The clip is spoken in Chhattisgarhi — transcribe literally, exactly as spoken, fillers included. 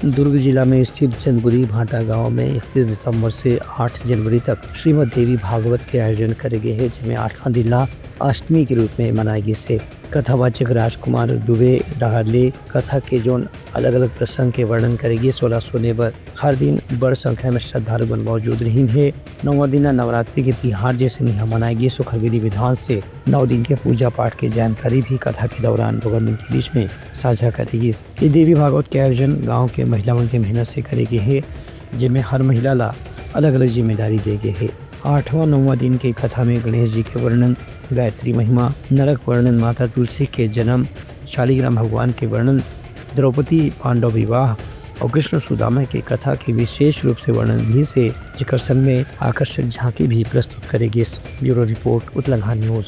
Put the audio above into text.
दुर्ग जिला में स्थित चंदपुरी भाटा गांव में इकतीस दिसंबर से आठ जनवरी तक श्रीमद देवी भागवत के आयोजन करे गे हे, जेमे आठवां दिन ला अष्टमी के रूप में मनाए गिस हे। कथावाचक राजकुमार दुबे डहार ले कथा के जोन अलग-अलग प्रसंग के वर्णन करे गिस, ओला सुने बर हर दिन बड़ संख्या में श्रद्धालु मन मौजूद रहिन हे। नौवां दिन नवरात्रि के तिहार जैसे इहाँ मनाए गिस, ओखर विधि विधान से नौ दिन के पूजा पाठ के जानकारी भी कथा के दौरान लोगन मन के बीच में साझा करे गिस। ये देवी भागवत के आयोजन गांव के महिला मन के मेहनत से करे गे हे, जेमे हर महिला ला अलग-अलग जिम्मेदारी दे गे हे। आठवां नौवां दिन के कथा में गणेश जी के वर्णन, गायत्री महिमा, नरक वर्णन, माता तुलसी के जन्म, शालिग्राम भगवान के वर्णन, द्रौपदी पांडव विवाह और कृष्ण सुदामा के कथा के विशेष रूप से वर्णन भी से, जेकर संग में आकर्षक झांकी भी प्रस्तुत करे गिस। Bureau report, Utlangha news.